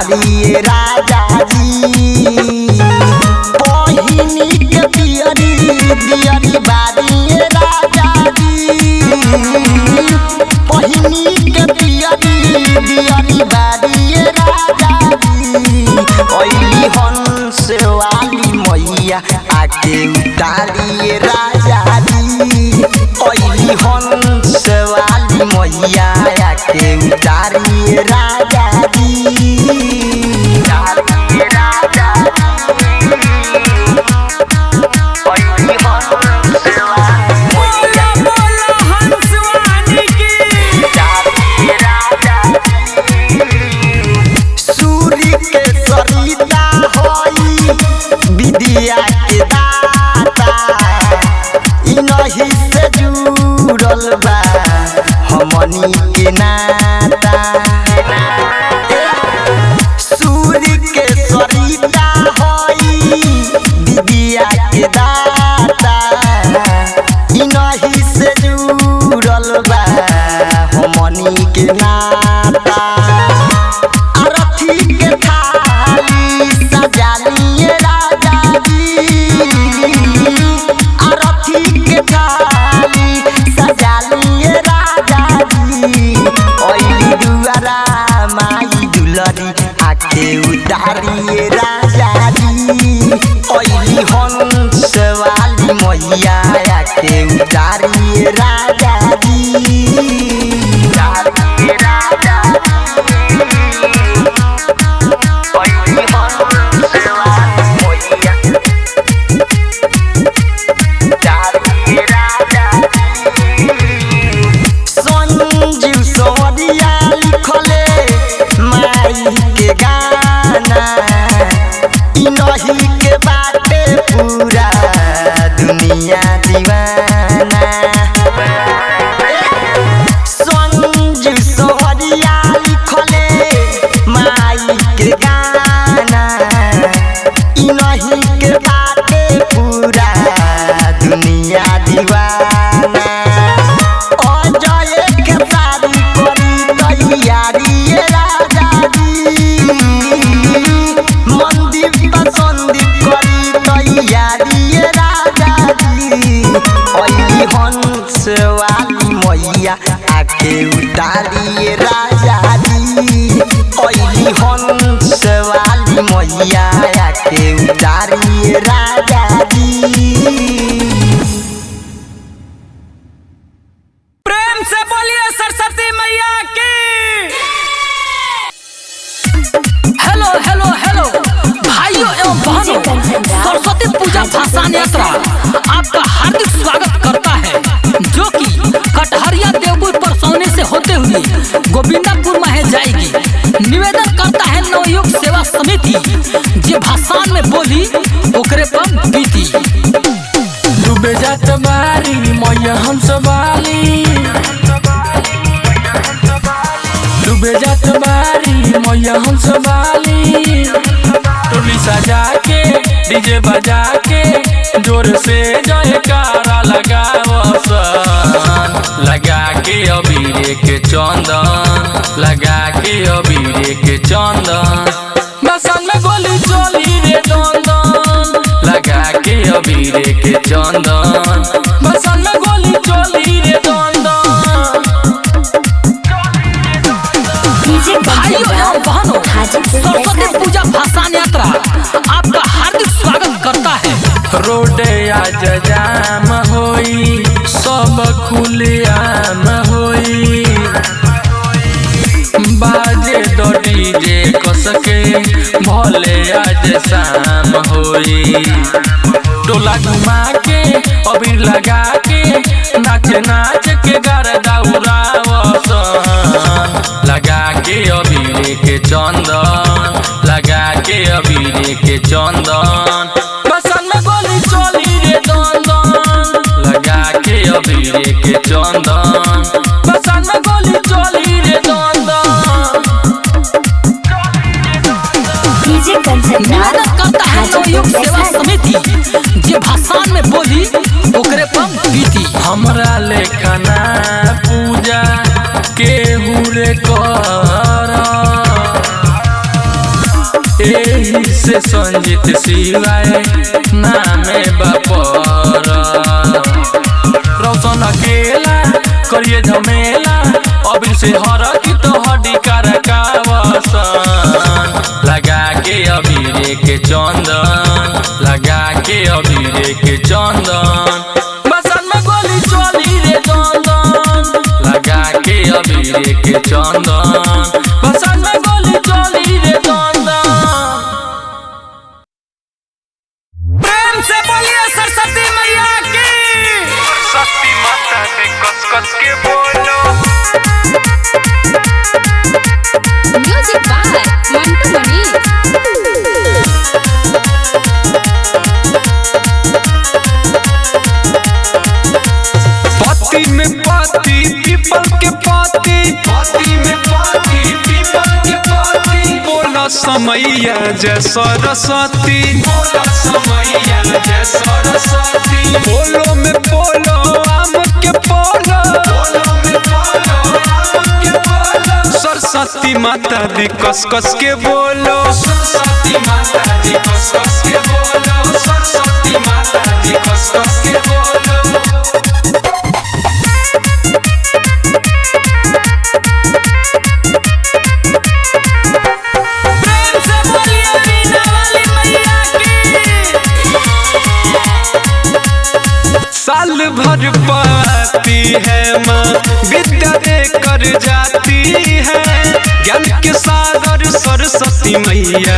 उतारी राजा जी। पहिनी के पियरी दियरी बारी राजा जी। पहिनी के पियरी दियरी बारी राजा जी। ओइली हंस वाली मैया आके उतारी राजा जी। ओइली हंस वाली मैया आके उतारी राजा जी। सूर्य के सरिता होई विद्या के दाता, इनही से जुड़ल बा हमनी के नाता। सूर्य के सरिता होई विद्या के दाता, इनही से जुड़ल बा हमनी के नाता। आरती के थाली सजालिए राजा जी। आरती के थाली सजालिए राजा जी। ओइली दुआरा माई दुलरी आके उतारिए राजा जी। ओइली हंस वाली मैया आके उतारिए राजा जी। संजीव सवरिया लिखले माई के गाना, इनही के बाटे पूरा दुनिया दीवाना। संजीव सवरिया लिखले माई के गाना, इनही के बाटे पूरा दुनिया दीवाना। तैयारी राजा जी। मंदीप संदीप करी तैयारी राजा जी। ओइली हंस वाली मैया आके उतारी राजा जी। ओइली हंस वाली मैया आके उतारी राजा जी। प्रेम से बोलिए सरस्वती मैया की। हेलो हेलो हेलो भाइयों एवं बहनों, सरस्वती पूजा भाषण यात्रा आपका हार्दिक स्वागत करता है, जो कि कटहरिया देवपुर परसौनी से होते हुए गोविंदापुर में जाएगी। निवेदन करता है नवयुग सेवा समिति, जे भाषण में बोली ओकरे पर बीती। डूबे जात बारी मैया हम सवाली, डूबे जात बारी मैया हम सवाली। टोली सजा के डीजे बजा के जोर से जयकारा लगावसन, लगा के अबीर के चंदन, लगा के अबीर के चंदन। बसन में गोली चली रे दंदन, लगा के अबीर के चंदन। बसन में गोली चली रे दंदन। भाइयों एवं बहनों, सरस्वती पूजा भाषण यात्रा आपका हार्दिक स्वागत करता है। रोडे आज जाम होई, सब खुलेआम होई, बाजे दो डीजे कसके भले आज शाम होई। टोला घुमा के अबीर लगा के नाच नाच के गर्दा उड़ावसन, लगा के अबीर के चंदन, लगा के अबीर के चंदन। बसन में गोली चली रे दंदन, लगा के अबीर के चंदन। बसन में गोली चली रे दंदन। निवेदन करता है नवयुग सेवा समिति, जे भाषण में बोली ओकरे पर बीती। हमरा लेखना पूजा केहू रे कर, से संजीत सिवाय नामे बापर। रौशन अकेला करिए झमेला अबीर से हर की तो हड्डी करकावसन। लगा के अबीर के चंदन, लगा के अबीर के चंदन, बसन में गोली चली रे दंदन। लगा के अबीर के चंदन, बसन में गोली चली रे दंदन। प्रेम से बोलिए सरस्वती मैया की। सरस्वती माता ने कस कस के बोलो। म्यूजिक बाय मंटू मनी। पति में पति पीपल के पति, पति में पति पीपल के पति, बोला समैया जय सरस्वती, बोला समैया जय सरस्वती। बोलो में बोलो आम के पोलो, बोलो में बोलो आम के पोलो, सरस्वती माता दी कस कस के बोलो, सरस्वती माता दी कस कस के बोलो, सरस्वती माता दी कस कस के बोलो। प्रेम से बोलिए वीणा वाली मैया की। साल भर पाती है माँ विद्या देकर जाती है, ज्ञान के सागर सरस्वती मैया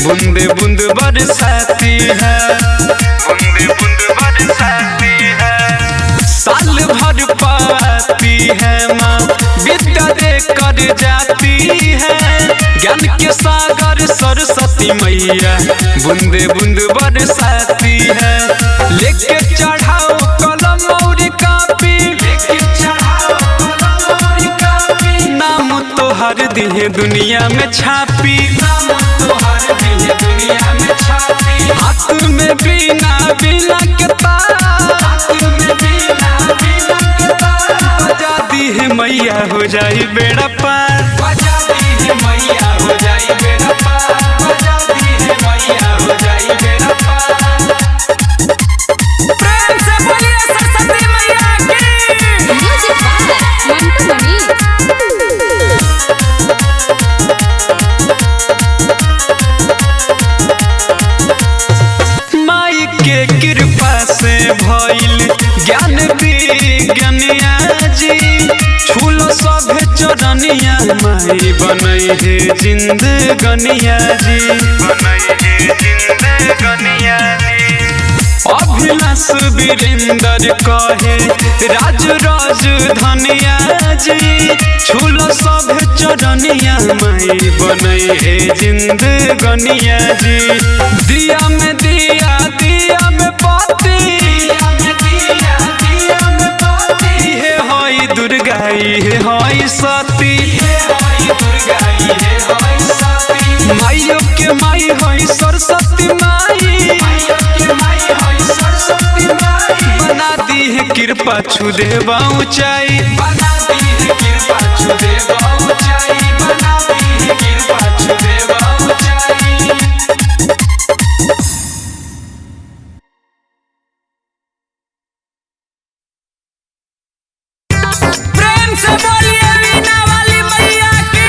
बूंद बूंद बरसाती है, बूंद बूंद बरसाती है। साल भर पाती है माँ विद्या देकर जाती है, ज्ञान के सागर सरस्वती मैया बूंद बूंद बरसाती है। लेके चढ़ाओ कलम और कापी, लेके चढ़ाओ कलम और कापी, नाम तोहर दिहे दुनिया में छापी, नाम तोहर दिहे दुनिया में छापी। हाथ में बीना बीना के तार, हाथ में बीना बीना के तार, बजा दी है मैया हो जाई बेड़ा पार, बजा दी है मैया हो जाई बेड़ा पार, बजा दी है मैया हो जाई बेड़ा पार। प्रेम से बोलिए सरस्वती मैया की। म्यूजिक बाय मंटू मनी। माई के कृपा से भइल ज्ञान विज्ञानिया जी, छूलो सब चरनिया माई बनई है जिंदगनिया जी, बनई है जिंदगनिया जी। अभिलाष वीरेंद्र कहे राज राज धनिया जी, छूलो सब चरनिया माई बनई है जिंदगनिया जी। दिया में दिया दिया में बाती, दिया में दिया दिया में बाती, हे होई दुर्गा हे होई सती, हे होई दुर्गा हे होई सती। माइयो के माई होई सरस्वती माई, माइयो के माई होई सरस्वती माई, बना दी है कृपा छू देवा ऊंचाई, बना दी है कृपा छू देवा ऊंचाई, बना दी है कृपा छू देवा ऊंचाई। प्रेम से बोलिए वीणा वाली मैया की।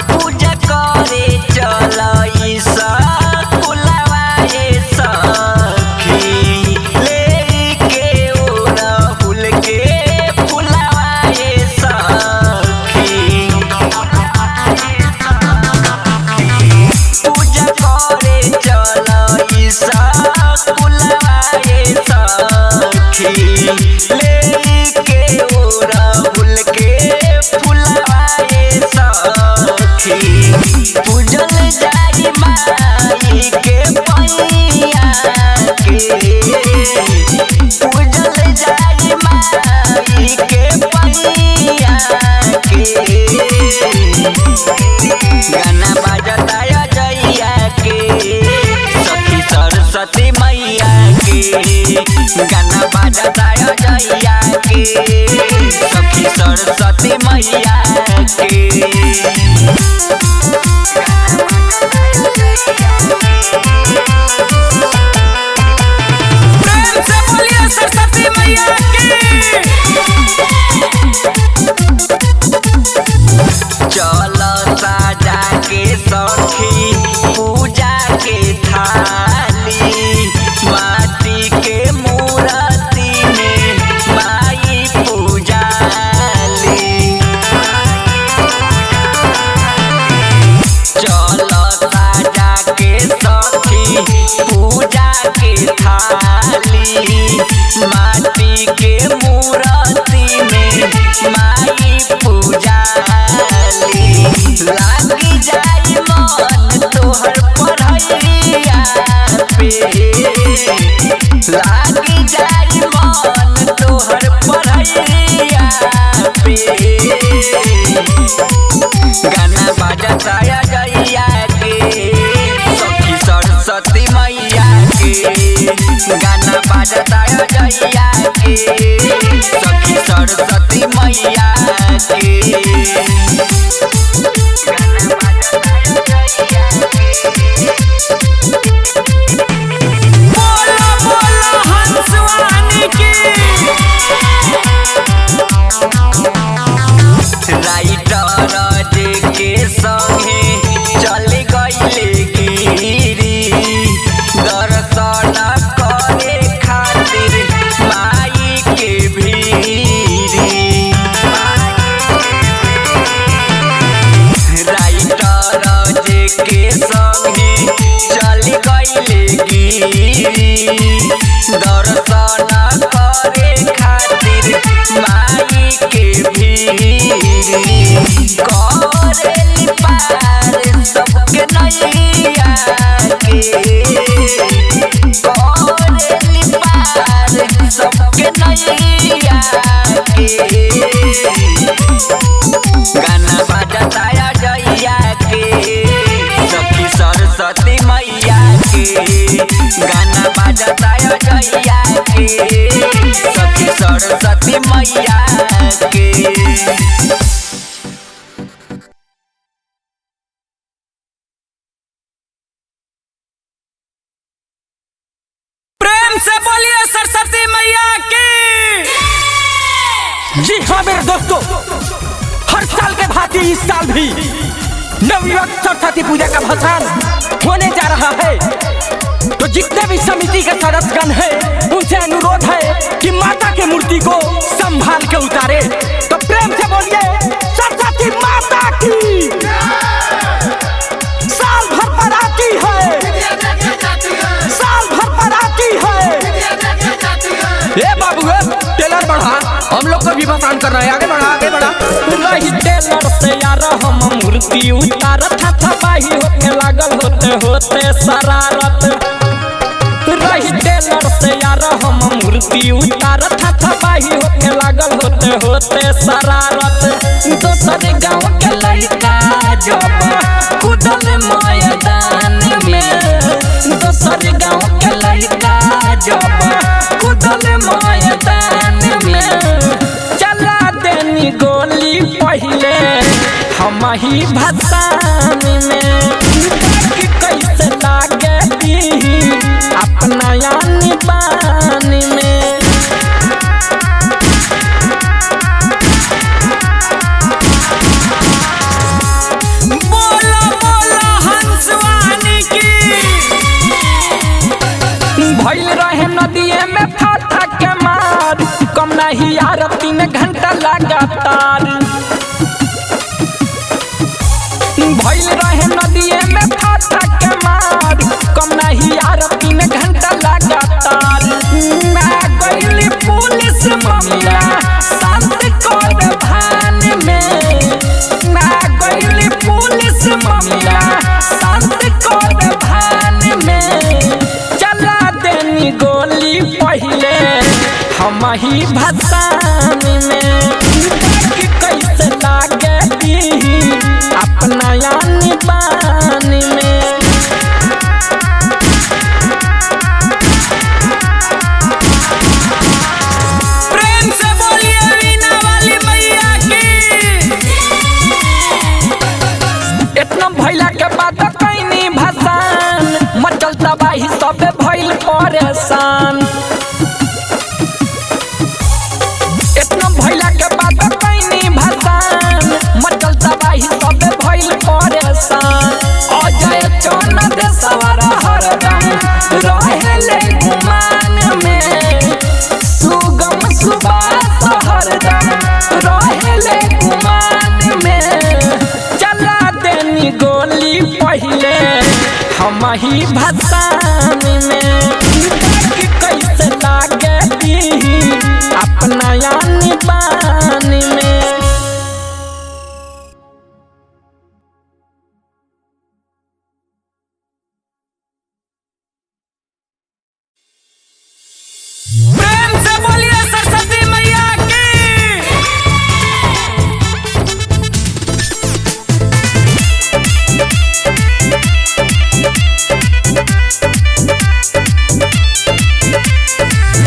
पूजा करे चलई सकुलवाए सखी, लेके ओढ़हुल के फुलवाए सखी। पूजा करे चलई सकुलवाए सखी, लेके ओढ़हुल के फुलवाए सखी। पूजल जाई माई के पैया के, पूजल जाई माई के पैया के। गाना बजता गाना बाजता जइया के सखी सरस्वती मैया के। प्रेम से बोलिए सरस्वती मैया की। चल साजा के सखी पूजा के थाली, माटी के मूर्ति में माई पूजाली। चल साजा के सखी पूजा के थाली, माटी के मूर्ति में माई पूजाली। लागी जाई मन तोहर पढ़ैया पे, लागी जाई मन तोहर पढ़ैया पे। गाना बाजता जइया के सखी सरस्वती मैया के। गाना बाजता जइया के सखी सरस्वती मैया के। गाना बाजता जइया के। बोला बोला हंसवानी की। राइटर जे के संगे चल गईले गिरी, दर्शन करे खातिर माई के भीरी। राइटर जे के संगे चल गईले गिरी, दर्शन करे खातिर माई के भीरी। करेली पार सबके नैया के, करेली पार सबके नैया के। गाना बाजता जइया के सखी सरस्वती मैया के। गाना बाजता जइया के सखी सरस्वती मैया के। प्रेम से बोलिए सरस्वती मैया की। जी हाँ मेरे दोस्तों, हर साल के भांति इस साल भी नवयुवक सरस्वती पूजा का भसान होने जा रहा है। तो जितने भी समिति के सदस्यगण हैं उनसे अनुरोध है कि माता के मूर्ति को संभाल के उतारे। तो प्रेम से बोलिए सरस्वती माता की। साल भर पर आती है, साल भर पर आती है। ए बाबू ए, टेलर बढ़ा, हम लोग को भी भसान करना है। आगे बढ़ा, आगे बढ़ा। रही टेलर से यार हम मूर्ति उतार था बाही होके लागल होते होते शरारत। रही टेलर से यार हम मूर्ति उतार था बाही होके लागल होते होते शरारत। दोसर गाँव के लड़का जब कुदल मैदान में, दोसर गाँव के लड़का जब कुदल मैदान में, चला देनी गोली पहले हम ही भसान में। देख कैसे लागे दी अपना यानी बान में। बोला बोला हंसवानी की। भइल रहे नदिए में फाथा के मार, कम नहीं यार 3 घंटा लगातार। भइल रहे नदिए में फाथा के मार, कम नहीं यार 3 घंटा लगातार। ना गइली पुलिस मामला शांत कर भान में, ना गइली पुलिस मामला शांत कर भान में। चला देनी गोली पहले हम ही भसान में। देख कैसे लागे दी अपना यानी बान में। वही भसान में देख कैसे लागे दीही अपना यानी बान में। प्रेम से बोलिए सरस्वती मैया की।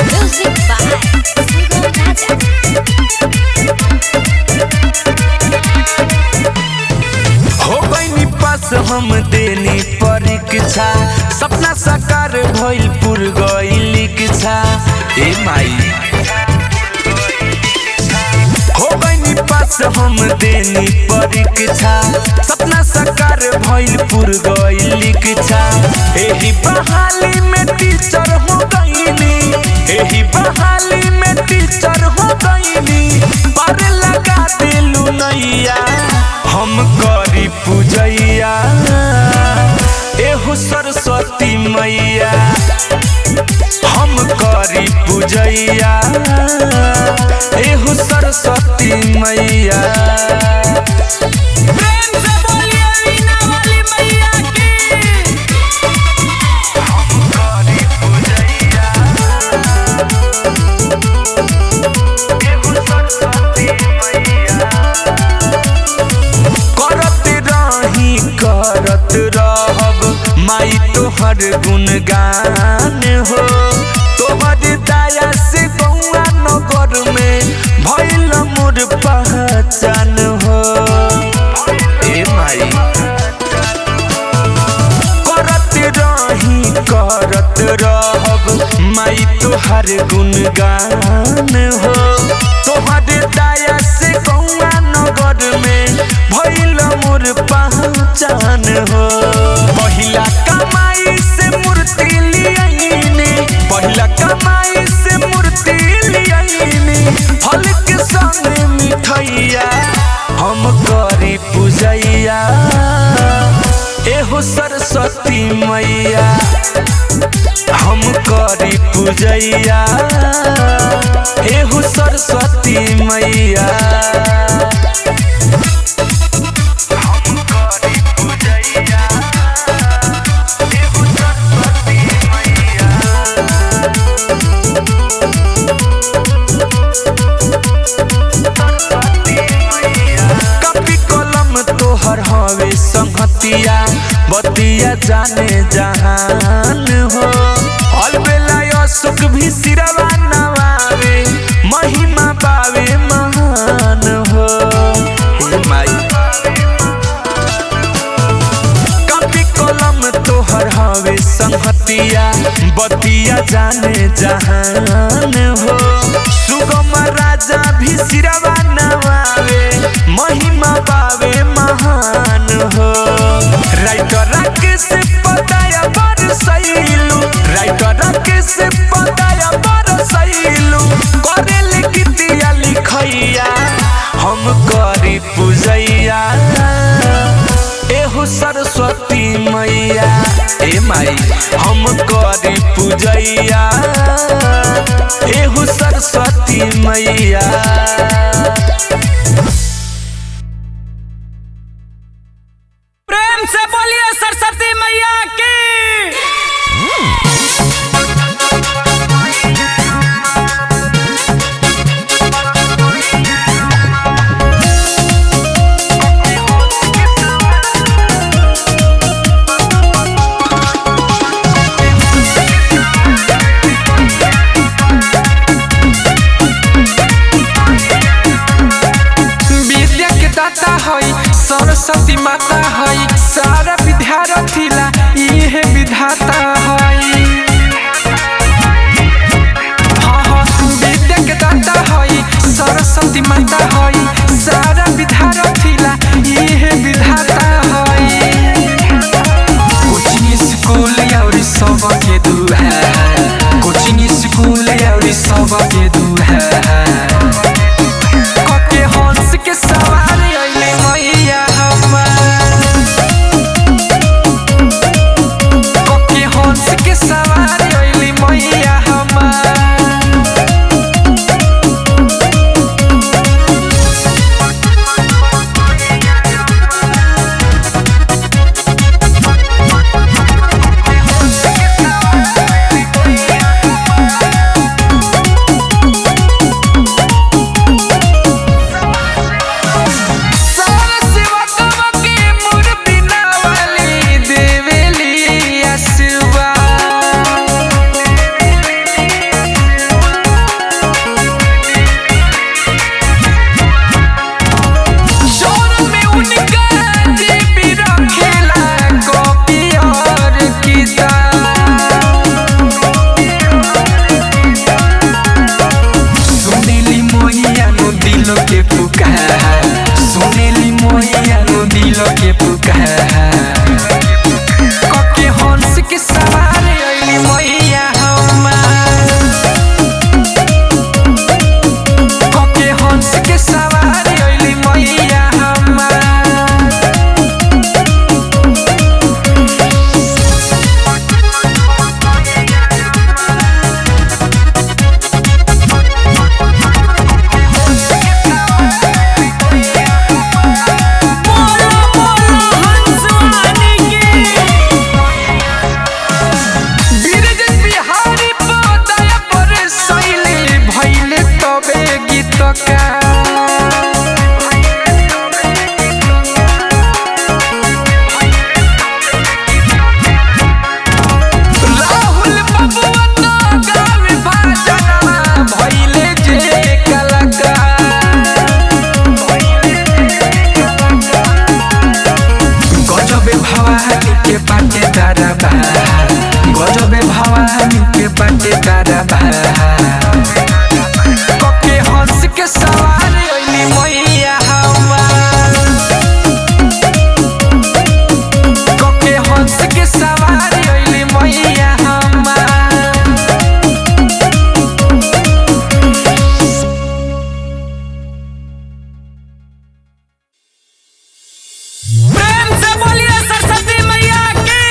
Music by Sugam Raja. हो गईनी पास हम देनी परीक्षा, सपना साकार भइल पुर गइल इच्छा। ए माई हो गईनी पास हम देनी परीक्षा, सपना साकार भइल पुर गइल इच्छा। एही बहाली में टीचर हो गईनी, एही बहाली में टीचर हो गईनी, पर लगा दिलू नैया हम करी पूजैया एहो सरस्वती मैया, हम करी पूजैया एहो सरस्वती मैया। प्रेम से बोलिए वीणा वाली मैया की। करी पूजैया एहो सरस्वती मैया। करत रही करत रहब माई तोहर गुणगान हो, तोहर दया से गौआ नगर में भइल मोर पहचान हो। ए माई करत रही करत रहब माई तोहर गुणगान हो, तोहर दया से गौआ नगर में भइल मोर पहचान हो। पहिला कमाई से मूर्ति लियाइनी, पहिला कमाई से मूर्ति लियाइनी, फल के संग मिठैया हम करी पूजैया एहो सरस्वती मैया, हम करी पूजैया एहो सरस्वती मैया। हम करी पूजैया एहो सरस्वती मैया। कॉपी कलम तोहर हवे संगतिया, बतिया जाने जहान हो, अलबेला अशोक भी सिरवा नवावे, महिमा बावे महान हो। हे माई कॉपी कलम तोहर हवे संगतिया, बतिया जाने जहान हो, सुगम राजा भी सिरवा नवावे, महिमा बावे महान हो। राइटर राकेश पताया बरसैलू, राइटर राकेश पताया बरसैलू, करेल गीतिया लिखैया हम करी पूजैया एहो सरस्वती मैया। ए माई हम करी पूजैया एहो सरस्वती मैया। प्रेम से बोलिए सरस्वती मैया की। विद्या के दाता हई सरस्वती माता हई, सारा विद्यार्थी ला इहे विधाता हई। हाँ हाँ, विद्या के दाता हई सरस्वती माता हई, सारा विद्यार्थी ला इहे विधाता हई। कोचिंग स्कूल और सबके दुआर, कोचिंग स्कूल और सबके दुआर, कके हंस के सवार अइले मैया हमार। कके हंस के सवार अइली मैया हमार, कके हंस के सवार अइली मैया हमार। प्रेम से बोलिए सरस्वती मैया की।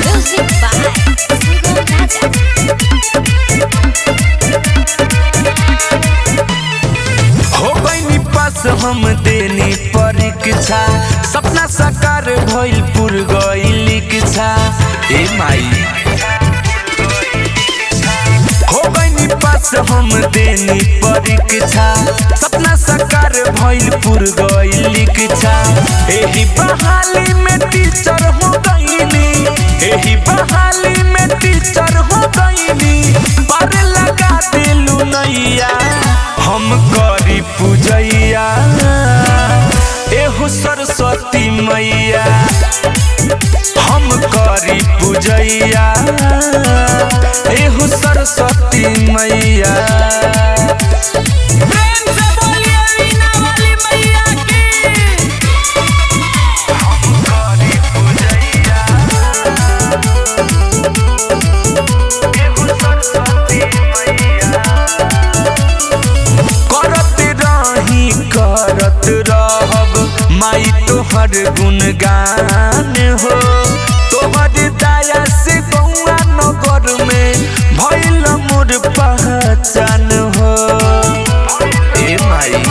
Music by Sugam Raja. हो गईनी पास हम देनी परीक्षा, सपना साकार भइल पुर गइल इच्छा। ए माई हो गईनी पास हम देनी परीक्षा, सपना साकार भइल पुर गइल इच्छा। एही बहाली में टीचर हो गईनी, एही बहाली में टीचर हो गईनी, पर लगा देलू नैया हम करी पूजैया एहो सरस्वती मैया, हम करी पूजैया एहो सरस्वती मैया। प्रेम से बोलिए वीणा वाली मैया की। करत रही करत रहब माई तोहर गुणगान हो, तोहर दया से गौआ नगर में भइल मोर पहचान हो। ए माई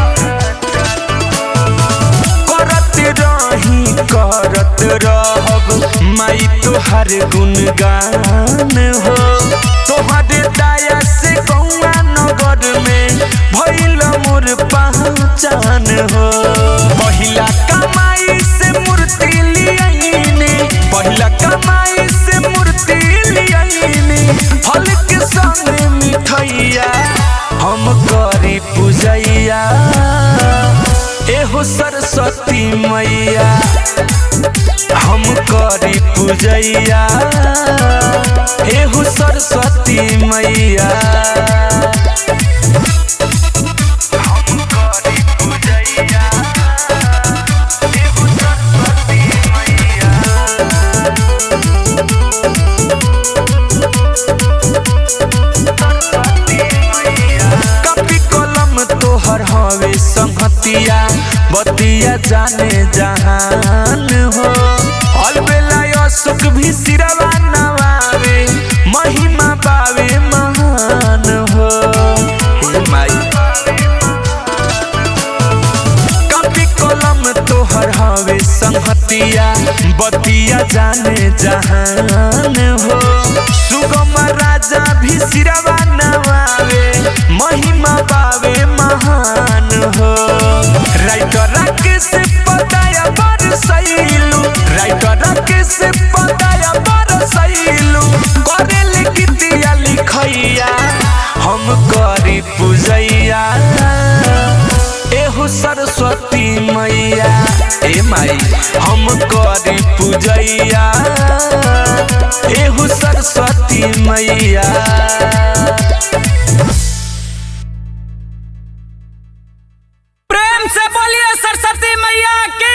करत रही करत रहब माई तोहर गुणगान हो, तोहर दया से गौआ नगर में भइल मोर पहचान हो। पहिला कमाई से मूर्ति लियाइनी, पहिला कमाई से मूर्ति लियाइनी, फल के संग मिठैया हम करी पूजैया एहो सरस्वती मैया, हम करी पूजैया एहो सरस्वती मैया। हम करी पूजैया एहो सरस्वती मैया। कॉपी कलम तोहर हवे संगतिया, बतिया जाने जहान हो, अलबेला अशोक भी सिरवा नवावे, महिमा पावे महान हो। हे माई कॉपी कलम तोहर हवे संगतिया, बतिया जाने जहान हो, सुगम राजा भी सिरवा नवावे, महिमा पावे महान हो। राइटर राकेश पताया बरसैलू, राइटर राकेश पताया बरसैलू, करेल गीतिया लिखैया हम करी पूजैया एहो सरस्वती मैया। ए माई हम करी पूजैया एहो सरस्वती मैया। प्रेम से बोलिए सरस्वती मैया की।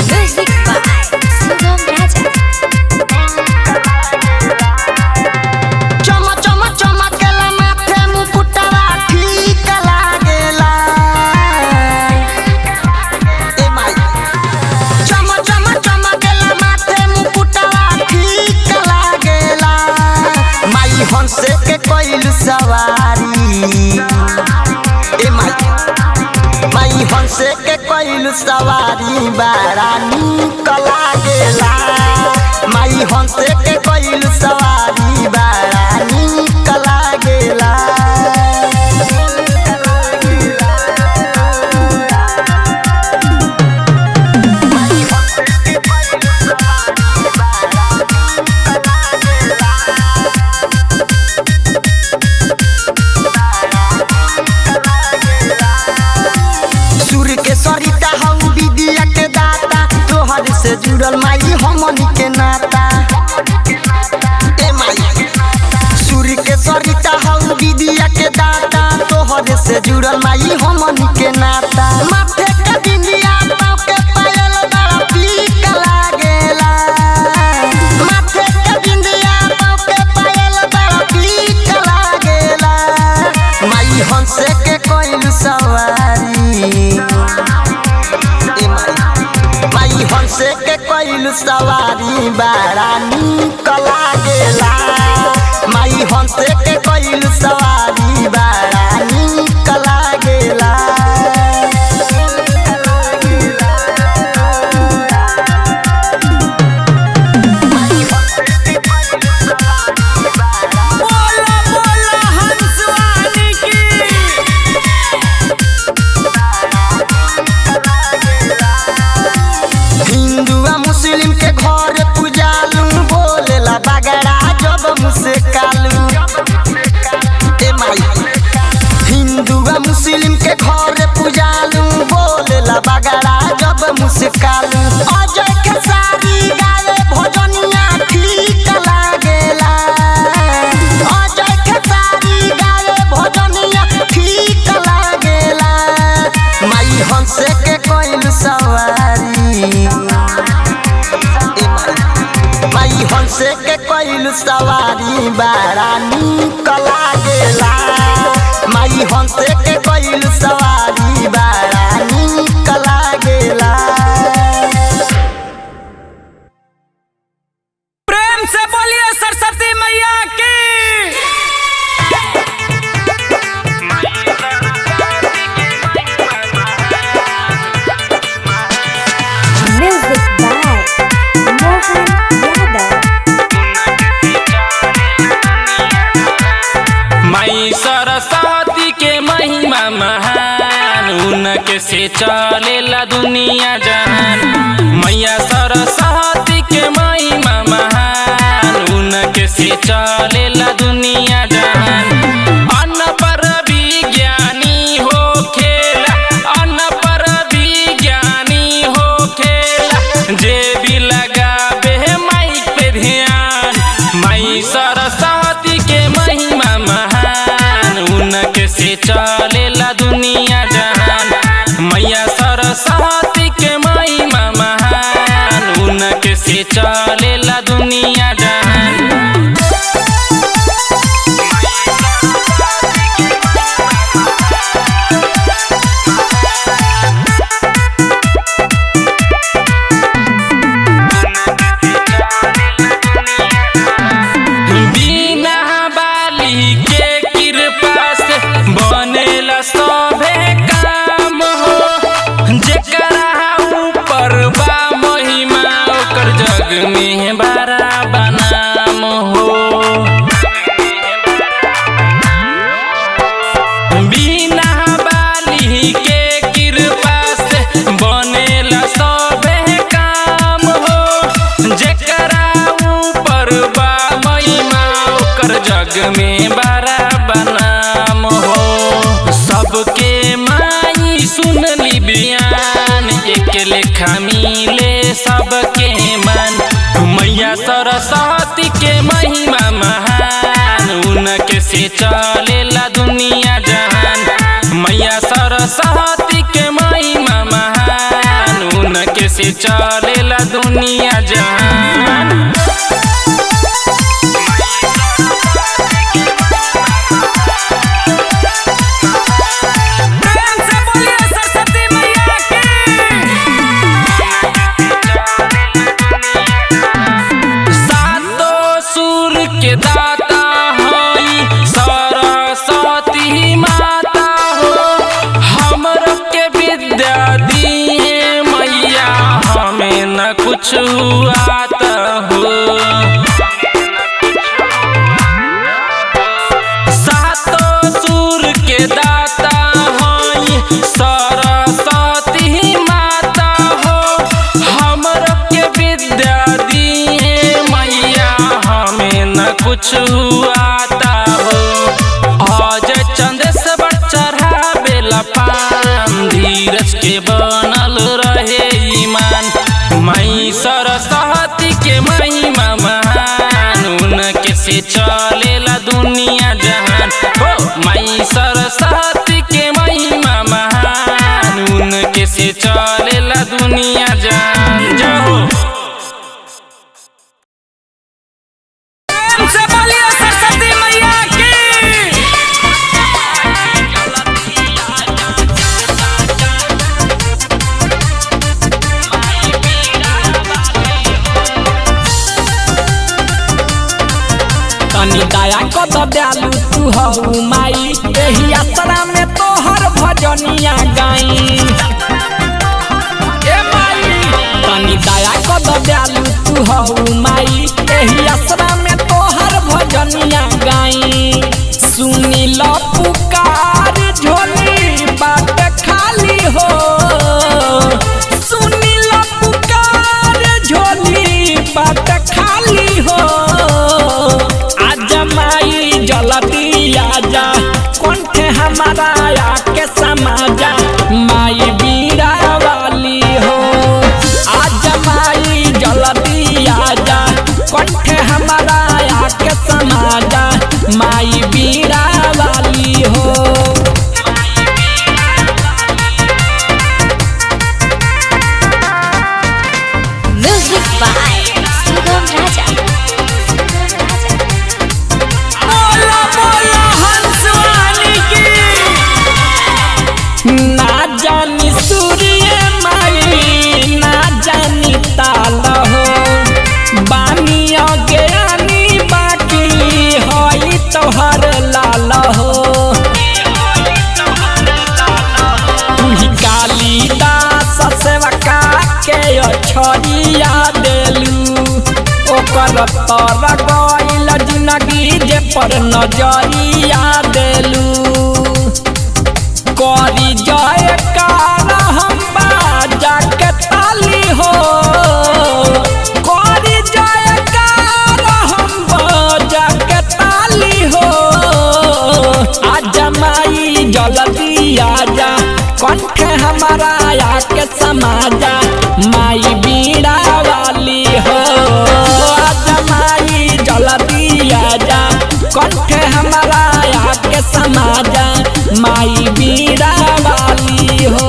Music by Sugam Raja. चम चम चमकेला माथे मुकुटवा ठीक लागेला। ए माई चम चम चमकेला माथे मुकुटवा ठीक लागेला। माई हंसे के कइल सवारी, ए माई माई हंसे के कइल सवारी बड़ा नीक लागेला। माई हंसे के कइल सवारी बड़ा नीक लागेला। हंसे के कैलू सवारी बड़ा नीक लागेला। माई हंसे के कैलू सवारी बड़ा नीक लागेला। बोला बोला हंसवानी की। हिंदू आ मुस्लिम के घर पूजालू, बोलेला बगड़ा जब मुस्कालू। ए माई, हिंदू आ मुस्लिम के घर पूजालू, बोलेला बगड़ा जब मुस्कालू। अजय खेसारी गावे भजनिया ठीक लागेला। अजय खेसारी गावे भजनिया ठीक लागेला। माई हंसे के कोइल सवारी, ए माई, माई हंसे के कोइल सवारी बड़ा नीक लागेला। माई हंसे के कोइल सवारी बड़ा नीक लागेला। प्रेम से बोलिए सरस्वती मैया की। Music by Mohan Yadav. माई सरस्वती के महिमा महान, उनके से चलेला दुनिया जहान। मैया सरस्वती के महिमा महान, उनके से चलेला दुनिया जहान। अन्न पर विज्ञानी हो खेला, अन्न पर विज्ञानी हो खेला, जे भी लगावे माइक पे ध्यान। माई सरस्वती के महिमा महान, उनके से चलेला दुनिया जहान। मैया सरस्वती के महिमा महान, उनके से चलेला दुनिया जहान। बिना बाली के कृपा से बनेला सभे काम हो, जेकरा ऊपर बा महिमा ओकर जग में बड़ा बनाम हो। बिना बाली के कृपा से बनेला सभे काम हो, जेकरा ऊपर बा महिमा ओकर जग में बड़ा बनाम हो। सबके माई सुनली बयान, एक लेखा मिले सबके मान। मैया सरस्वती के महिमा महान, उनके से चलेला दुनिया जहान। मैया सरस्वती के महिमा महान, उनके से चलेला दुनिया जहान। प्रेम से बोलिए सरस्वती मैया की। सातो सुर के दाता हई सरस्वती माता हो, हमर के विद्या दिए मैया, हमें न कुछ आता हो। सातो सुर के दाता हई सरस्वती माता हो, हमर के विद्या दिए मैया, हमें न कुछ आता हो। अजय चंद्र चढ़ावेला पान, धीरज के बनल रहे ईमान। माई सरस्वती के महिमा महान, उनके से चलेला दुनिया जहान। हो माई सरस्वती के महिमा महान, उनके से चलेला दुनिया जहान। जहो प्रेम से बोलिए सरस्वती मैया की। माई दया कद दयालु तू हऊ माई, एही आसरा में तोहर भजनिया गाई। ए माई तनी दया कद दयालु तू हऊ माई, एही आसरा में तोहर भजनिया गाई। सुनी ल पुकार झोली बाट खाली हो, सुनी ल पुकार झोली बाट खाली हो। आजा माई जल्दी आजा, कंठे हमारा आके समाजा, माई बीड़ा वाली हो। आजा माई जल्दी आजा, कंठे हमारा आके समाजा, माई बीड़ा वाली हो। Music by Sugam Raja. बोला बोला हंसवानी की। ना जानी सूर्य माई ना जानी ताल हो, बानी अज्ञानी बाकी हई तोहर लाल हो। तुही कालिदास सेवका के छड़िया देलू, ओकर तर गइल जिनगी जे पर नजरिया देलू। करी जय कार हम बाजा के ताली हो, करी जय कार हम बाजा के ताली हो। आजा माई जल्दी आजा, कंठे हमारा आके समाजा, माई बीड़ा वाली हो। आजा माई जल्दी आजा, कंठे हमारा आके समाजा, माई बीड़ा वाली हो।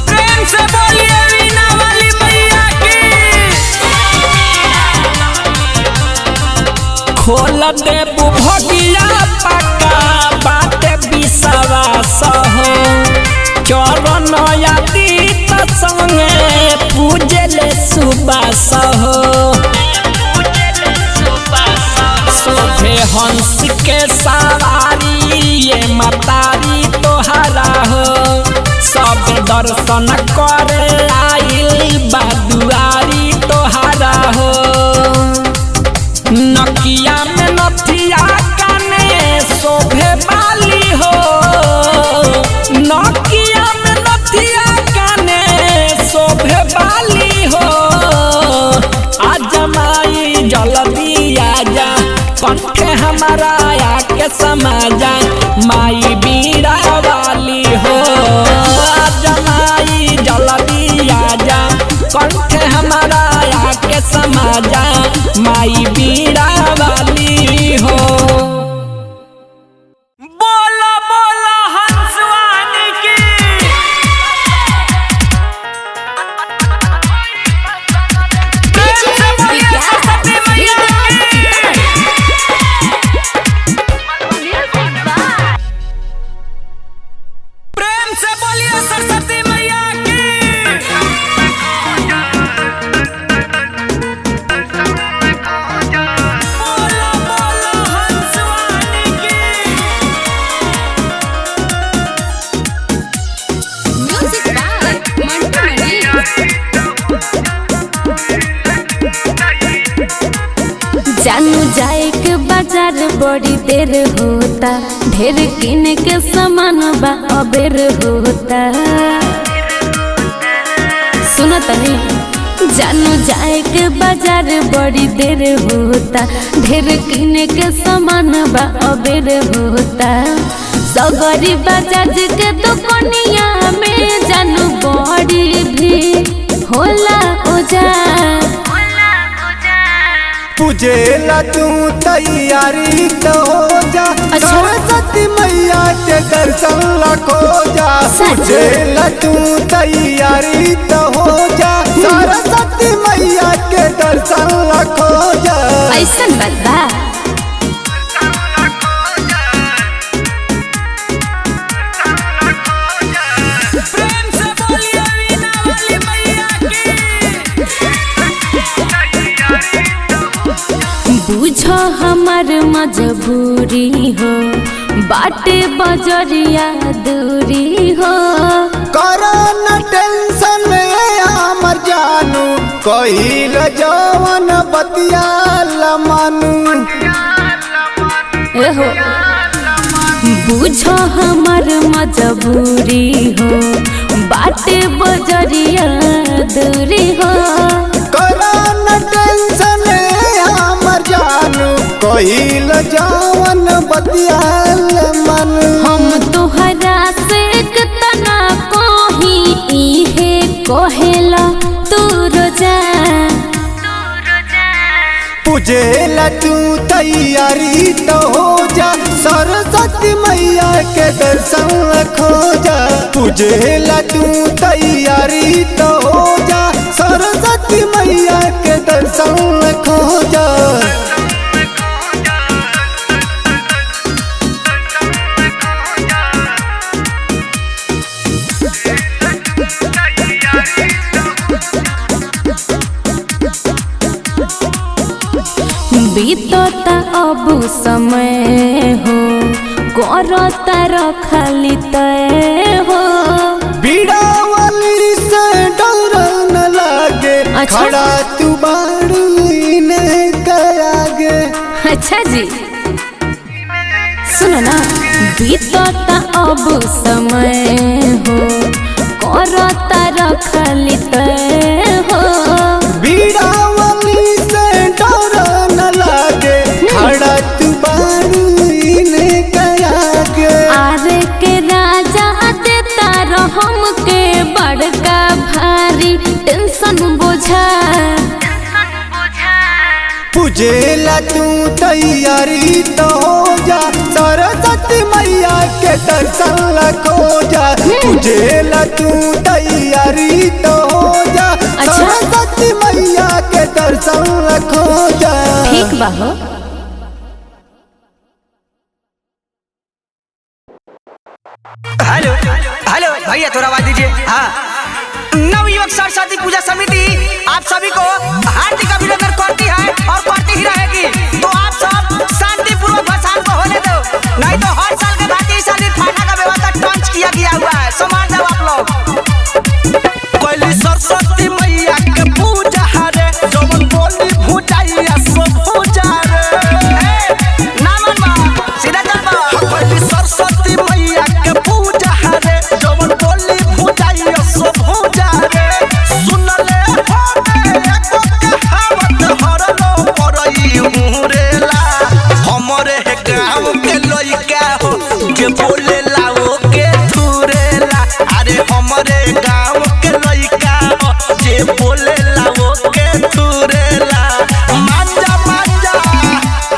प्रेम से बोलिए वीणा वाली मैया की। खोल देबू भगिया पक्का बात विश्वास हो, चरण आदित संगे पूजले सुबास हो। शोभे हंस के सवारी ये मतारी तोहरा हो, सब दर्शन करे आइल बा दुआरी तोहरा हो। नकिया में नथिया काने शोभे बाली हो, नकिया में नथिया काने शोभे बाली हो। आजा माई जल्दी आजा, कंठे हमारा आके समाजा, माई बीड़ा वाली हो। आजा माई जल्दी आजा, कंठे हमारा आके समाजा, माई बीड़ा वाली हो। बोला बोला हंसवानी की। प्रेम से बोलिए सरस्वती मैया की। प्रेम से बोलिए सरस्वती मैया की। बोला बोला हंसवानी की। Music by Mantu Mani. जानू जाए के बाजार बड़ी देर होता, ढेर किन के सामान बा अबेर होता। सुनो तनी, जानू जाए के बाजार बड़ी देर होता, ढेर किन के सामान बा अबेर होता। सगरी बाजाज के दुकनिया में जानू बड़ी भी होला ओजा। पूजेला तू तैयारी तो हो जा, अच्छा। सरस्वती मैया के दर्शन ला खो जा। पूजेला तू तैयारी तो हो जा, सरस्वती मैया के दर्शन ला खो जा। ऐसन बात बा। प्रेम से बोलिए वीणा वाली मैया की। मजबूरी हो, बाटे बजरिया दूरी हो। करो न टेंशन हमर जानू, कहिल जवन बतिया मानू। एहो बुझो हमर मजबूरी हो, बाटे बजरिया दूरी हो। करो न टेंशन हमर जानू, कहिल जवन बतिया मानू। हम तोहरा से कितना कही, इहे कहेला तू रोजा। पूजेला तू तैयारी तो हो जा, सरस्वती मैया के दर्शन खो जा। पूजेला तू तैयारी तो हो जा, सरस्वती मैया के दर्शन खो जा। बीतता अब समय हो, करता रखली तय हो। बीड़ावाली से डर न लागे। अच्छा। खड़ा तू बाड़ू के आगे। अच्छा जी सुनो ना, बीतता अब समय हो, करता रखली तय हो। बीड़ावाली से डर न लागे, खड़ा तू बाड़ू के आगे। आरे के राजा देता रहम के बड़का भारी टेंशन बोझा। पूजेला तू तैयारी तो हो जा, सरस्वती मैया के दर्शन खो जा। पूजेला तू तैयारी तो हो जा, सरस्वती मैया के दर्शन खो जा। ठीक बा हो। हेलो हेलो भैया थोड़ा आवाज दीजिए। हाँ, नवयुवक सरस्वती पूजा समिति आप सभी को हार्दिक अभिनंदन करती है और करती ही रहेगी। तो आप सब शांतिपूर्वक भसान को होने दो, नहीं तो हर साल के भांति इस साल भी फाटा का व्यवस्था टंच किया गया हुआ है। समझ जाओ आप लोग। कोई सरस्वती मैया के पूजा हरे, जवन बोली भुजाइया सब पूजा रे। ना मन बा सीधा चल बा। कोई सरस्वती मैया के पूजा हरे, जवन बोली भुजाइया सब पूजा रे। सुन ले होने एको कहावत हरलो परई मुरेला, हमरे गांव के लइका हो जे बोलेला ओ के थुरेला। अरे हमरे गांव के लइका हो जे बोलेला ओ के थुरेला। मांजा मांजा।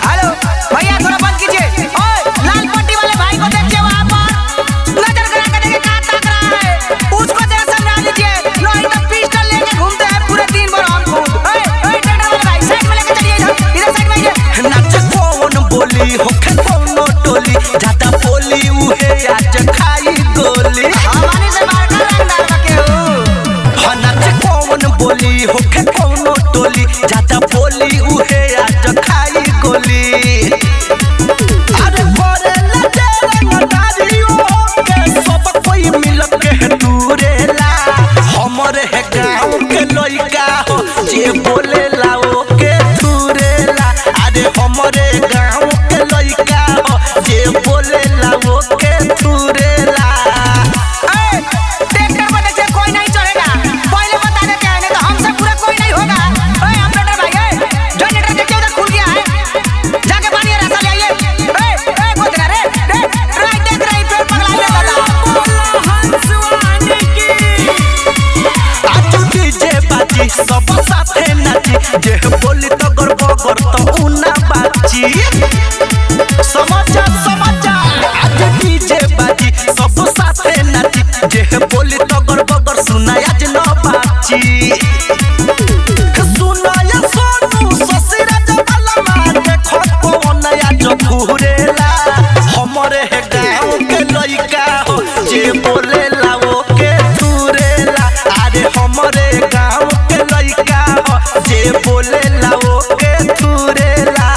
हेलो भैया थोड़ा बंद कीजिए। ओए लाल पट्टी वाले भाई को देखिए, वहाँ पर नजर गड़ा के देखिए कहाँ ताक रहा है, उसको जरा समझा लीजिए, नहीं तो पिस्टल लेके घूमते हैं पूरे दिन भर हम खुद। ओए ओए ट्रैक्टर वाले भाई साइड में लेके चलिए, इधर इधर साइड में आइए। नाच कौन बोली होखे कौनो टोली, ज्यादा बोली उहे आज खाई गोली। हमारी से मार कर रंगदार बके हो। हाँ, नाच कौन बोली होखे कौनो टोली, ज्यादा बोली उहे आज खाई गोली। अरे करेला तेरा नटारियो के सब कोई मिल के दूरेला, हमरे है गाँव के लइका हो जे बोलेला ओ के थुरेला। अरे हमरे गाँव के लइका हो जे बोलेला ओ के थुरेला। ए, ट्रैक्टर पर देखिए कोई नहीं चढ़ेगा, पहले बता देते हैं, नहीं तो हमसे पूरा कोई नहीं होगा। ओए ऑपरेटर भाई, ए जनरेटर देखिए उधर खुल गया है, जाके पानी का रास्ता ले आइए। ए ए गोदरा रे रे राइट देख रही पेड़ पगला ले दादा। आज डीजे बाजी सब साथे नाची, जे बोली तो गर्व कर तो उना बाची। समझा समझा। आज डीजे बाजी सब साथे नाची, जे बोली तो गर्व कर सुना आज न बाची। सुनाया सोनू ससुरा जबलमा देखो कौन आज घूरेला, हमरे हे गाँव के लइका हो जे बोलेला ओ के थुरेला। अरे हमरे गाँव के लइका हो जे बोलेला ओ के थुरेला।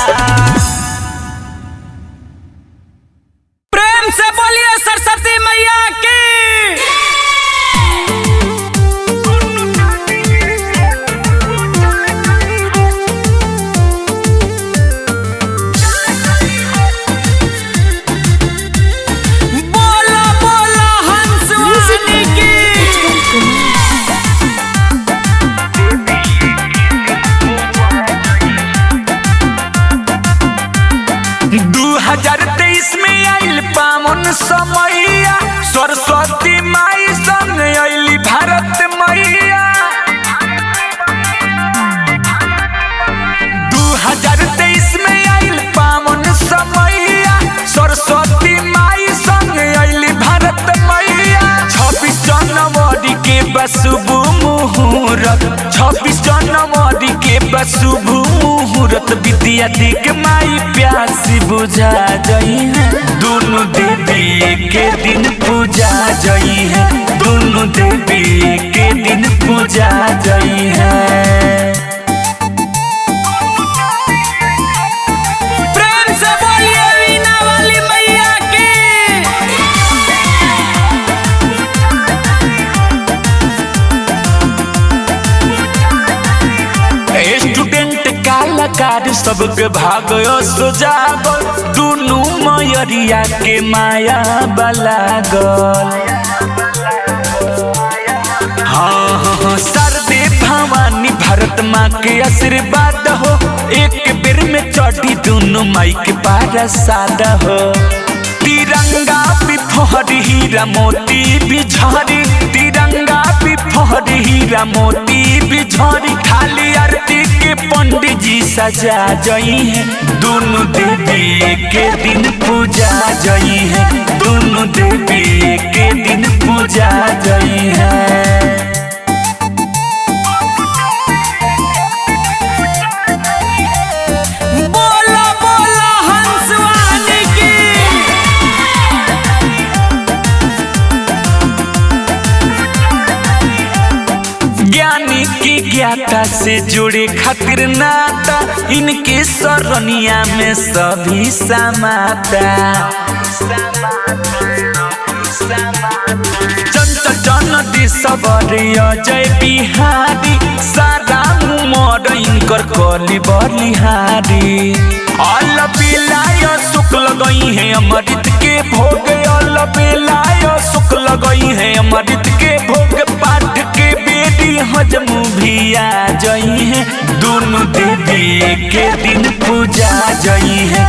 के बसुब मुहूर्त, 26 जनवरी के बसुब मुहूर्त, विद्या के माई प्यासी बुझा जई है। दोनों देवी के दिन पूजा जई है, दोनों देवी के दिन पूजा जई है। प्रेम से बोलिए वीणा वाली मैया की। स्टूडेंट कलाकार सबके भागयो सुजागल, दुनू मयरिया के माया बलागल। हाँ हाँ, सरदे भवानी भारत माँ के आशीर्वाद हो, एक बेर में चढ़ी दुनू माई के पारसाद हो। तिरंगा भी फहरी हीरा मोती भी झरी, तिरंगा भी फहरी हीरा मोती भी झरी, थाली आरती के पंडित जी सजा जई है। दोनों देवी के दिन पूजा जई है, दोनों देवी के दिन पूजा जई है। बोला बोला हंसवानी की। ज्ञानी की ज्ञाता से जुड़े खातिर नाता, इनके सरनिया में सभी समाता। चंचल जन सबर अजय बिहारी, सारा उमर इनकर कली बलिहारी। अल बिलाय शुक्ल गई है अमृत के भोग, अल बिलाय शुक्ल गई है अमृत के भोग, पाठ के बेटी हजम भी आ जई है। दोनों देवी के दिन पूजा जई है,